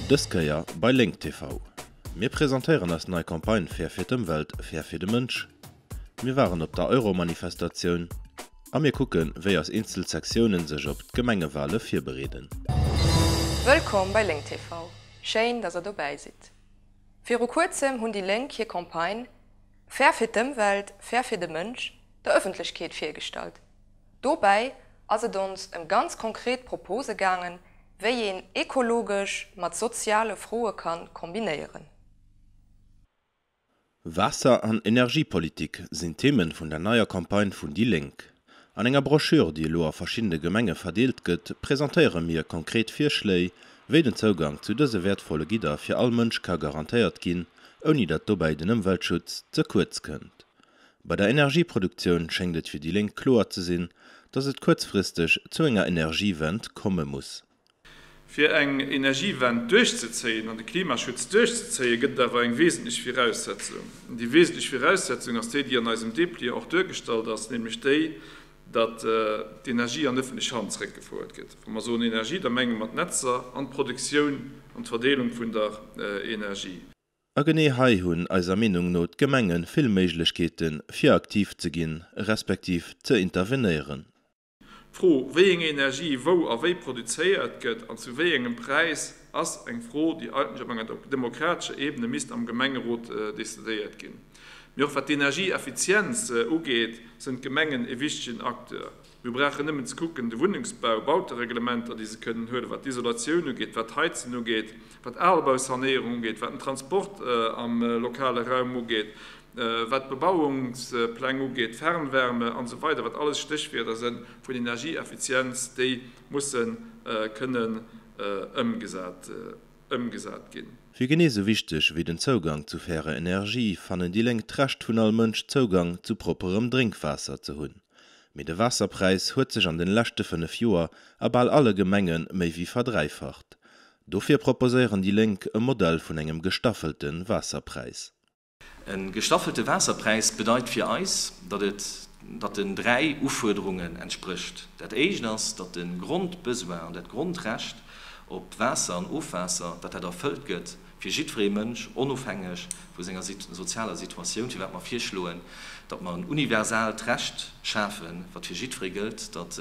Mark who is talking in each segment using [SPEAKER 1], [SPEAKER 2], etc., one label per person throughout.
[SPEAKER 1] Dës Kéier bei Lénk TV. Mir presentéieren eis nei Campagne Fair fir d'Ëmwelt, fair fir de Mënsch. Mir waren op der Euro-Manifestatioun a mir kucken, wéi eis eenzel Sektiounen sech op d'Gemengewale virbereeden.
[SPEAKER 2] Wëllkomm bei Lénk TV, schéin dass der dobäi sidd. Viru kuerzem hunn déi Lénk hir Campagne Fair fir d'Ëmwelt, fair fir de Mënsch der Ëffentlechkeet virgestallt. Dobäi ass et ons ëm ganz konkret Propose gaangen, wéi een ekologesch mat soziale Froe kann kombinéieren.
[SPEAKER 1] Waasser an Energiepolitik sinn d'Themen vun der neier Campagne vun déi Lénk. An enger Broschür, déi elo a verschiddene Gemenge verdeelt gëtt, presentéiere mir konkret Virschléi, wéi den Zougang zu dëse wäertvolle Gidder fir all Mënsch ka garantéiert ginn, ouni datt dobäi den Ëmweltschutz ze kuerz kënnt. Bei der Energieproduktioun schéngt et fir déi Lénk kloer ze sinn, datt et kuerzfristeg zu enger Energiewend komme muss.
[SPEAKER 3] Fir eng Energiewend duerchzezéien an de Klimaschutz duerchzezéien, gëtt et awer eng wesentlech Viraussetzung. An déi wesentlech Viraussetzung ass déi, déi an eisem Depliant och duergestallt ass, nämlech déi, datt d'Energie an ëffentlech Hand zeréckgefouert gëtt. Wa mer soen Energie, da menge mer d'Netzer an d'Produktioun an d'Verdeelung vun der Energie.
[SPEAKER 1] A genee hei hunn eiser Meenung no d'Gemenge vill Méiglechkeete fir aktiv ze ginn, respektiv ze intervenéieren.
[SPEAKER 3] D'Fro, wéi eng Energie wou a wéi produzéiert gëtt an zu wéi engem Präis, ass eng Fro, déi eigentlech op enger demokratescher Ebene misst am Gemengerot decidéiert ginn. Mee och wat d'Energieeffizienz ugeet, sënn d'Gemengen e wichtegen Acteur. Mir brauchen nëmmen ze kucken, de Wunnungsbau, Bautereglementer, déi se kënnen huelen, wat d'Isolatioun ugeet, wat d'Heizen ugeet, wat Albausanéierung ugeet, wat den Transport am lokale Raum ugeet, wat d'Bebauungspläng ugeet, Fernwärme an esou weider, wat alles Stéchwierder si vun Energieeffizienz, déi musse kënnen ëmgesat ëmgesat ginn.
[SPEAKER 1] Fir genee sou wichteg wéi den Zougang zu fairer Energie fannen déi Lénk d'Recht vun all Mënsch Zougang zu propperem Drénkwaasser ze hunn. Mee de Waasserpräis huet sech an den leschte 5 Joer a bal alle Gemenge méi wéi verdräifacht. Dofir proposéieren déi Lénk e Modell vun engem gestaffelte Waasserpräis.
[SPEAKER 4] E gestaffelte Waasserpräis bedeit fir eis, datt et, datt en 3 Ufuerderungen entsprécht. Dat éischt ass, datt de Grondbesoin an dat Grondrecht op Waasser an Ofwaasser, datt dat erfëllt gëtt fir jiddweree Mënsch, onofhängeg vu senger sozialer Situatioun, firwat mer virschloen, datt mer en universaalt Recht schafen, wat fir jiddweree gëllt, datt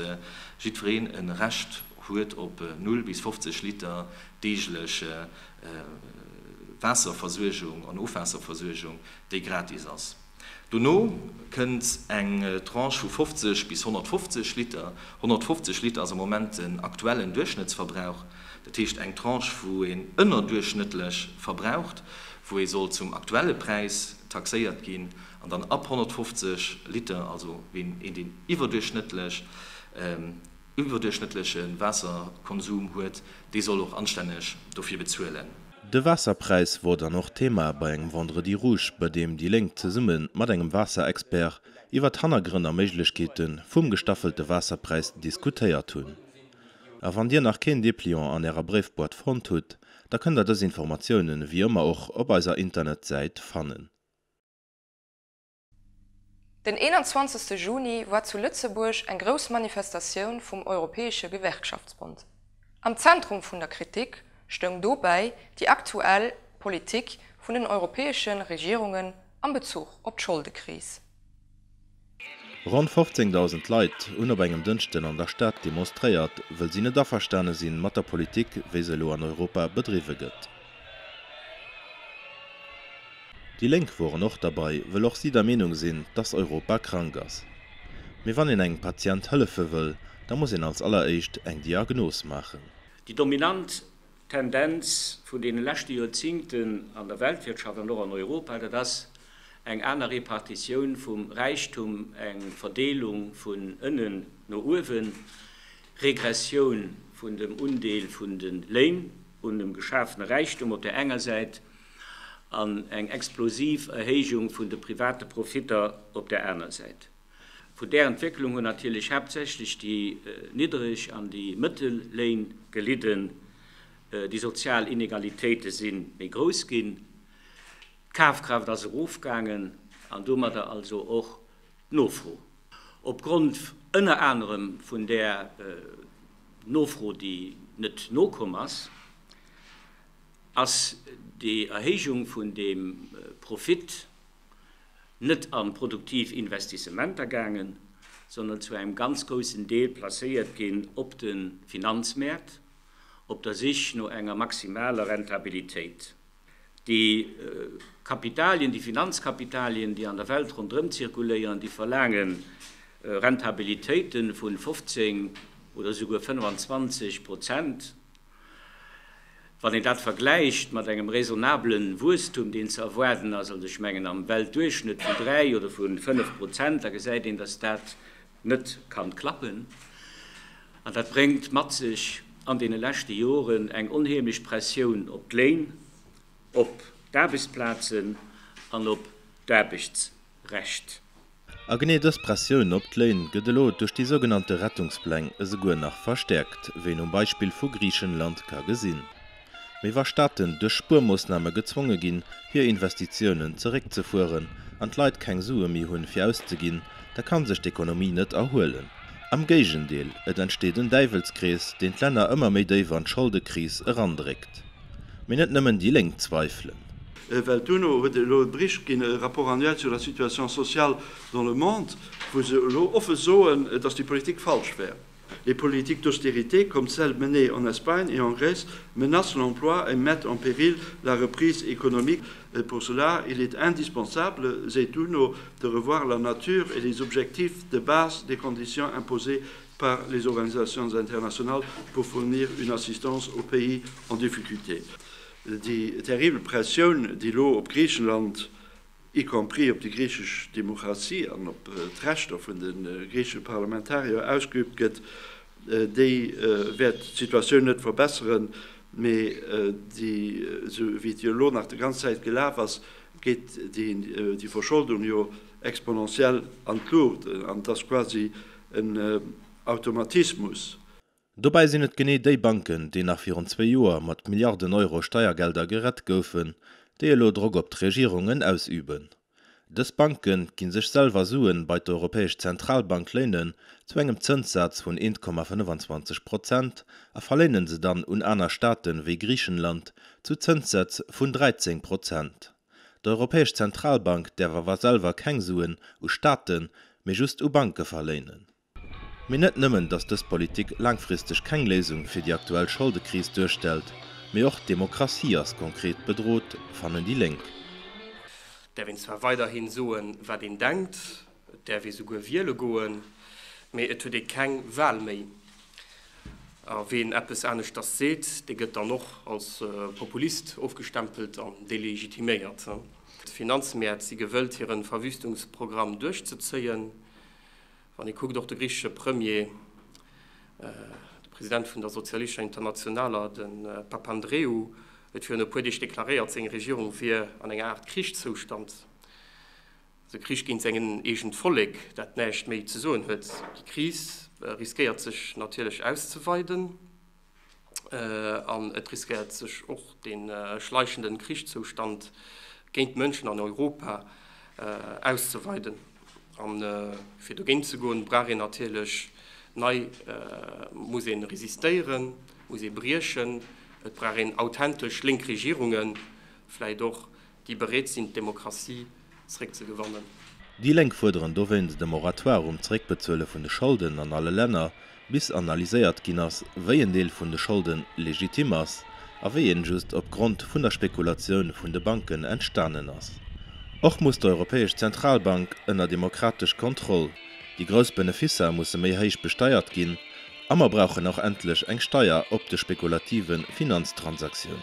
[SPEAKER 4] jiddwereen e Recht huet op 0 bis 50 Liter deeglech Waasserversuergung an Ofwaasserversuergung, déi gratis ass. Dono kënnt eng Tranche vu 50 bis 150 Liter. 150 Liter ass am Moment den aktuellen Duerchschnëttsverbrauch, dat heescht eng Tranche, wou een ënnerduerchschnëttlech verbraucht, wou ee soll zum aktuelle Präis taxéiert ginn. An dann ab 150 Liter, also ween een deen iwwerduerchschnëttlech, iwwerduerchschnëttleche Waasserkonsum huet, dee soll och anstänneg dofir bezuelen.
[SPEAKER 1] De Waasserpräis wor dann och Thema bei engem Vendredi Rouge, bei deem déi Lénk zesumme mat engem Waasserexpert iwwer d'Hannergrënn a Méiglechkeete vum gestaffelte Waasserpräis diskutéiert hunn. A wann Dir nach keen Depliant an Ärer Bréifboîte fonnt hutt, da kënnt der dës Informatiounen wéi ëmmer och op eiser Internetsäit fannen.
[SPEAKER 2] Den 21 Juni war zu Lëtzebuerg eng grouss Manifestatioun vum Europäesche Gewerkschaftsbond. Am Zentrum vun der Kritik stoung dobäi déi aktuell Politik vun den europäesche Regierungen am Bezuch op d'Scholdekris.
[SPEAKER 1] Ronn 15.000 Leit hunn op engem Dënschden an der Stad demonstréiert, wëll si net averstane sinn mat der Politik, wéi se elo an Europa bedriwwe gëtt. Déi Lénk woren och derbei, wëll och si der Meenung sinn, dass Europa krank ass. Mee wann een engem Patient hëllefe wëll, da muss een als alleréischt eng Diagnos maachen.
[SPEAKER 5] Déi dominant Tendenz vun deene leschte Joerzingten an der Weltwirtschaft an och an Europa, dat ass eng aner Repartitioun vum Räichtum, eng Verdeelung vun ënnen no uewen, Regressioun vun dem Undeel vun de Léin un dem geschafene Räichtum op där enger Säit an eng explosiv Erhéijung vun de private Profitter op där aner Säit. Vun där Entwécklung hunn natierlech haaptsächlech déi niddereg an déi mëttel Léin gelidden. Déi sozial Inegalitéite si méi grouss ginn, d'Kafkraaft ass erofgaangen an domadder also och d'Nofro. Opgrond ënner anerem vun där Nofro, déi net nokomm ass. Ass déi Erhéijung vun deem Profit net a produktiv Investissementer gaangen, sondern zu engem ganz groussen Deel placéiert ginn op de Finanzmäert, op der Sich no enger maximaler Rentabilitéit. Déi Kapitalien, déi Finanzkapitalien, déi an der Welt ronderëm zirkuléieren, déi verlaange Rentabilitéite vu 15 oder souguer 25 Prozent. Wann een dat vergläicht mat engem raisonnablen Wuesstum, deen ze erwaarden ass, also ech mengen am Weltduerchschnëtt vun 3 oder vu 5 Prozent, da gesäit een, dass dat net kann klappen. An dat bréngt mat sech an deene leschte Joren eng onheemlech Pressioun op d'Léin, op d'Aarbechtsplazen an op d'Aarbechtsrecht.
[SPEAKER 1] A genee dës Pressioun op d'Léin gëtt elo duerch déi sougenannte Rettungspläng esouguer nach verstäerkt, wéi een um Beispill vu Griichenland ka gesinn. Mee wa Staaten duerch Spuermoossname gezwonge ginn, hir Investitiounen zeréckzefueren an d'Leit keng Sue méi hunn fir auszeginn, da kann sech d'Ekonomie net erhuelen. Am Géigendeel, et entsteet en Däiwelskrees, deen d'Länner ëmmer méi déif an d'Scholdekris erandréckt. Mee net nëmmen déi Lénk zweifelen.
[SPEAKER 6] Well d'UNO huet elo e Bericht ginn, e Rapport annuel sur la situation sociale dans le monde, wou se elo offe soen, datt déi Politik falsch wär. Les politiques d'austérité, comme celles menées en Espagne et en Grèce, menacent l'emploi et mettent en péril la reprise économique. Pour cela, il est indispensable, seet d'UNO, de revoir la nature et les objectifs de base des conditions imposées par les organisations internationales pour fournir une assistance aux pays en difficulté. Déi terribel Pressioun, déi elo op Griichenland, y compris op déi griichesch Demokratie an op d'Rechter vun de griichesche Parlamentarier ausgeübt gëtt, déi wäert d'Situatioun net verbesseren, mee déi, esou wéi et jo elo nach déi ganz Zäit gelaf ass, geet déi Verscholdung jo exponentiell an d'Luucht an et ass quasi en Automatismus.
[SPEAKER 1] Dobäi sinn et genee déi Banken, déi nach virun zwéi Joer mat Milliarden Euro Steiergelder gerett goufen, déi elo Drock op d'Regierungen ausüben. Dës Banke gi sech selwer Suen bei d'Europäesch Zentralbank léinen zu engem Zënssaz vun 1,25 Prozent a verléinen se dann un aner Staaten, wéi Griichenland, zu Zënssätz vun 13 Prozent. D'Europäesch Zentralbank däerf awer selwer keng Suen u Staaten, mee just u Banke verléinen. Mee net nëmmen, datt dës Politik laangfristeg keng Léisung fir déi aktuell Scholdekris duerstellt, mee och d'Demokratie ass konkret bedrot, fannen déi Lénk.
[SPEAKER 7] Et däerf een zwar weiderhi soen, wat een denkt, et däerf ee souguer wiele goen, mee et huet ee keng Wahl méi. A ween eppes aneschters seet, dee gëtt dann och als Populist ofgestempelt an delegitiméiert. D'Finanzmäert si gewëllt, hire Verwüstungsprogramm duerchzezéien. Wann ee kuckt, och de griichesche Premier, de President vun der Sozialistescher Internationaler, de Papandreou, huet virun e puer Deeg deklaréiert, seng Regierung wier an enger Aart Krichszoustand. De Krich géint säin eegent Vollek, dat näischt méi ze soen huet. Déi Kris riskéiert sech natierlech auszeweiden an et riskéiert sech och de schleichende Krichszoustand géint d'Mënschen an Europa auszeweiden. A fir dogéint ze goen, brauch een natierlech nei, muss ee resistéieren, muss ee briechen. Et brauch een authentesch lénk Regierungen, vläicht och déi bereet sinn, d'Demokratie zréckzegewannen.
[SPEAKER 1] Déi Lénk fuerderen dowéinst e Moratoire um Zeréckbezuele vun de Scholden an alle Länner, bis analyséiert ginn ass, wéi en Deel vun de Scholde legitim ass a wéi een just op Grond vun der Spekulatioun vun de Banken entstanen ass. Och muss d'Europäesch Zentralbank ënner demokratesch Kontroll, déi grouss Beneficer musse méi héich besteiert ginn a mer brauchen och endlech eng Steier op de spekulative Finanztransaktiounen.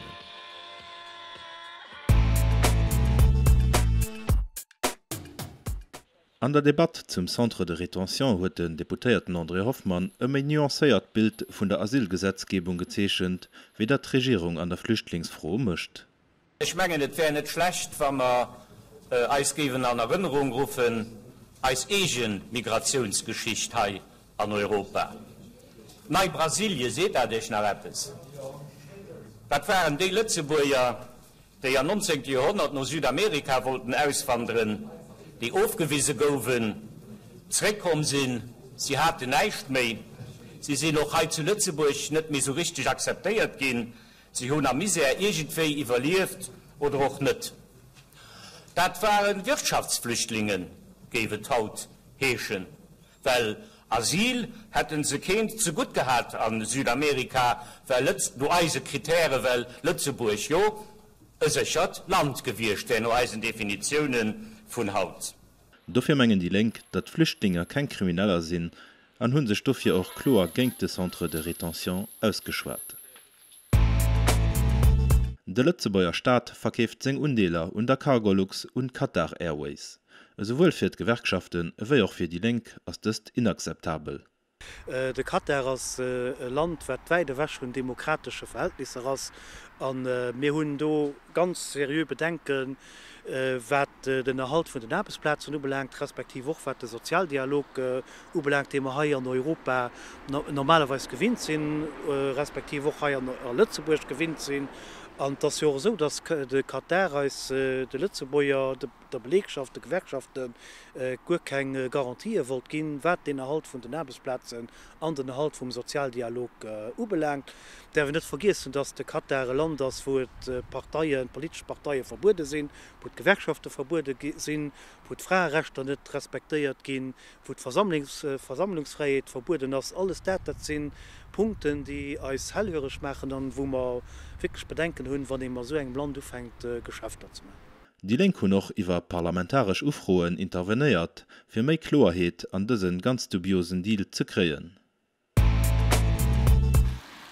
[SPEAKER 1] An der Debatt zum Centre de rétention huet den Deputéierten André Hoffmann e méi nuancéiert Bild vun der Asylgesetzgebung gezeechent, wéi dat d'Regierung an der Flüchtlingsfro mécht.
[SPEAKER 5] Ech mengen, et wär net schlecht, wa mer eis géiwen an Erënnerung ruffen, eis eege Migratiounsgeschicht hei An Europa. Nei Brasilie, seet dat Iech nach eppes? Dat waren déi Lëtzebuerger, déi am 19. Joerhonnert no Südamerika wollten auswanderen, déi ofgewise gouwen, zréckkomm sinn, si haten näischt méi, si sinn och hei zu Lëtzebuerg net méi sou richteg akzeptéiert ginn. Si hunn am Misär iergendwéi iwwerlieft oder och net. Dat ware Wirtschaftsflüchtlingen, géif et haut heeschen, well Asyl hätte se keent zegutt gehat a Südamerika, well Lëtz, no eise Kritäre, well Lëtzebuerg jo e séchert Land gewiescht wär, no eisen Definitioune vun haut.
[SPEAKER 1] Dofir mengen déi Lénk, datt Flüchtlinge keng Krimineller sinn an hu sech dofir och kloer géint de Centre de rétention ausgeschwat. De Lëtzebuerger Staat verkeeft seng Undeeler un der Cargolux un Qatar Airways. Esouwuel fir d'Gewerkschaften ewéi och fir déi Lénk ass dëst inakzeptabel.
[SPEAKER 8] De Katar ass e Land, wat wäit ewech vun demokratesche Verhältnisser ass. A mir hunn do ganz seriö Bedenken, wat den Erhalt vun den Aarbechtsplazen ubelaangt, respektiv och wat de Sozialdialog ubelaangt, dee mer hei an Europa normalerweis gewinnt sinn, respektiv och hei a Lëtzebuerg gewinnt sinn. An et ass jo och esou, datt de Katar eis, de Lëtzebuerger, der Belegschaft, de Gewerkschafte guer keng Garantië wollt ginn, wat den Erhalt vun den Aarbechtsplazen an den Erhalt vum Sozialdialog ubelaangt. Et däerf een net vergiessen, datt de Katar e Land ass, wou et Parteien, politesch Parteie verbuede sinn, wou d'Gewerkschafte verbuede sinn, wou d'Fraerechter net respektéiert ginn, wou d'Versammlungsfräiheet verbueden ass, alles dat, dat si Punkten, déi eis hellhöreg maachen an wou mer wierklech Bedenken hunn, wann ee mat esou engem Land ufänkt, Geschäfter ze maachen.
[SPEAKER 1] Déi Lénk hunn och iwwer parlamentaresch Ufroen intervenéiert, fir méi Kloerheet an dëse ganz dubiosen Deal ze kréien.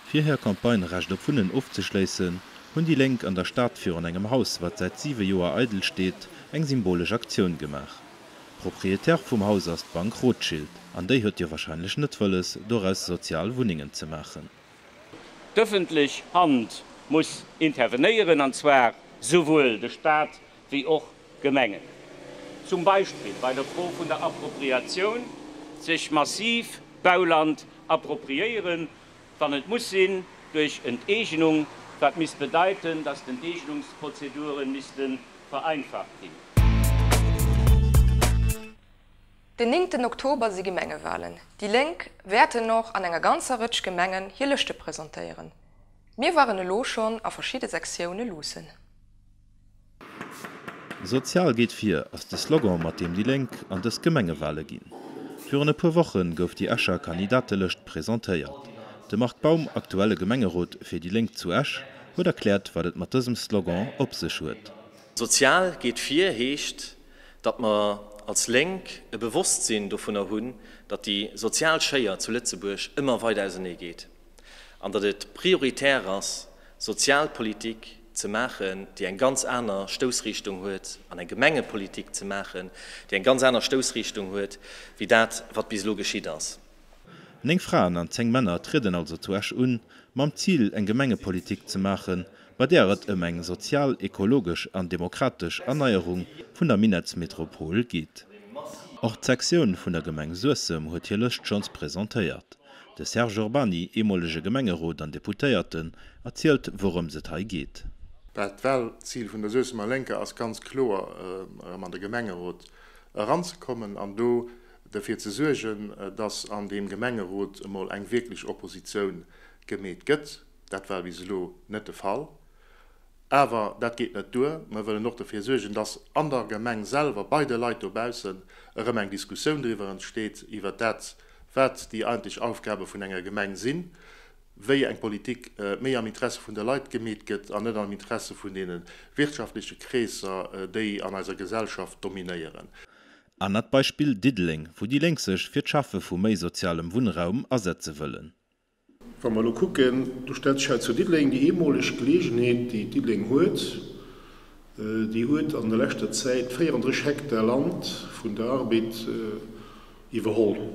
[SPEAKER 1] Fir hir Campagne Recht op Wunnen ofzeschléissen, hunn déi Lénk an der Stad virun engem Haus, wat säit 7 Joer eidel steet, eng symbolesch Aktioun gemaach. Proprietär vum Haus ass d'Bank Rothschild, an déi huet jo warscheinlech net wëlles, doraus sozial Wunnengen ze maachen.
[SPEAKER 5] D'ëffentlech Hand muss intervenéieren, an zwar souwuel de Staat wéi och d'Gemengen. Zum Beispill bei der Fro vun der Appropriatioun, sech massiv Bauland appropriéieren, wann et muss sinn, duerch Enteegnung, wat misst bedeiten, dass d'Enteegnungsprozedure misste vereinfacht ginn.
[SPEAKER 2] Den néngten Oktober si Gemengewalen. Déi Lénk wäerten och an enger ganzer Rëtsch Gemengen hir Lëschte presentéieren. Mir waren elo schonn a verschidde Sektioune luussen.
[SPEAKER 1] Sozial geet vir ass de Slogan mat deem déi Lénk an dës Gemengewale ginn. Virun e puer Woche gouf déi Escher Kandidatelëscht presentéiert. De Marc Baum, aktuelle Gemengerot fir déi Lénk zu Esch, huet erkläert wat et mat dësem Slogan op sech huet.
[SPEAKER 4] Sozial geet vir heescht, datt mer als Lénk e Bewosstsinn dovunner hunn, datt déi sozial Schéier zu Lëtzebuerg ëmmer weider ausernee geet an datt et prioritär ass, Sozialpolitik ze maachen, déi eng ganz aner Stoussrichtung huet, an eng Gemengepolitik ze maachen, déi eng ganz aner Stoussrichtung huet, wéi dat, wat bis elo geschitt ass.
[SPEAKER 1] 9 Fraen an 10 Männer trieden also zu Esch un, mam Zil, eng Gemengepolitik ze maachen, bei där et ëm eng sozial, ekologesch an demokratesch Erneierung vun der Minettsmetropol geet. Och d'Sektioun vun der Gemeng Suessem huet hir Lëscht schonns presentéiert. De Serge Urbany, eemolege Gemengerot an Deputéierten, erzielt wourëms et hei geet.
[SPEAKER 9] Dat Wahlzil vun der Suessemer Lénker ass ganz kloer erëm an de Gemengerot eranzekommen an do derfir ze suergen, dass an deem Gemengerot emol eng wierklech Oppositioun gemeet gëtt. Dat war bis elo net de Fall. Awer dat geet net duer. Mer wëllen och derfir suergen, dass an der Gemeng selwer, bei de Leit dobaussen, erëm eng Diskussioun driwwer entsteet, iwwer dat, wat déi eigentlech Aufgabe vun enger Gemeng sinn, wéi eng Politik méi am Interesse vun de Leit gemeet gëtt an net am Interesse vun deene wirtschaftleche Kreesser, déi an eiser Gesellschaft dominéieren.
[SPEAKER 1] Anert Beispill Diddeleng, wou déi Lénk sech fir d'Schafe vu méi sozialem Wunnraum asetze wëllen.
[SPEAKER 10] Wa mer elo kucken, do stellt sech hei zu Diddeleng déi eemoleg Geleegenheet, déi Diddeleng huet. Déi huet an der leschter Zäit 34 Hektar Land vun der Arbed iwwerholl.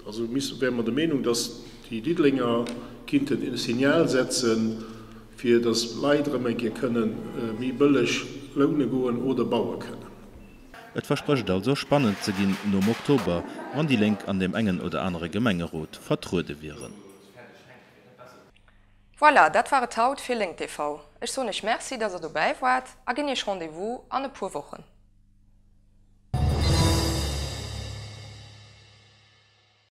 [SPEAKER 10] Also wäre mer der Meenung, dass déi Diddelenger kinnten e Signal setzen, fir dass Leit erëm eng Kéier kënnen méi bëlleg loune goen oder baue kënnen.
[SPEAKER 1] Et versprécht also spannend ze ginn nom Oktober, wann déi Lénk an deem engen oder anere Gemengerot vertruede wieren.
[SPEAKER 2] Voilà, dat war et haut fir Lénk TV. Ech soen iech Merci, dass der dobäi waart a ginn iech Rendez-vous an e puer Wochen.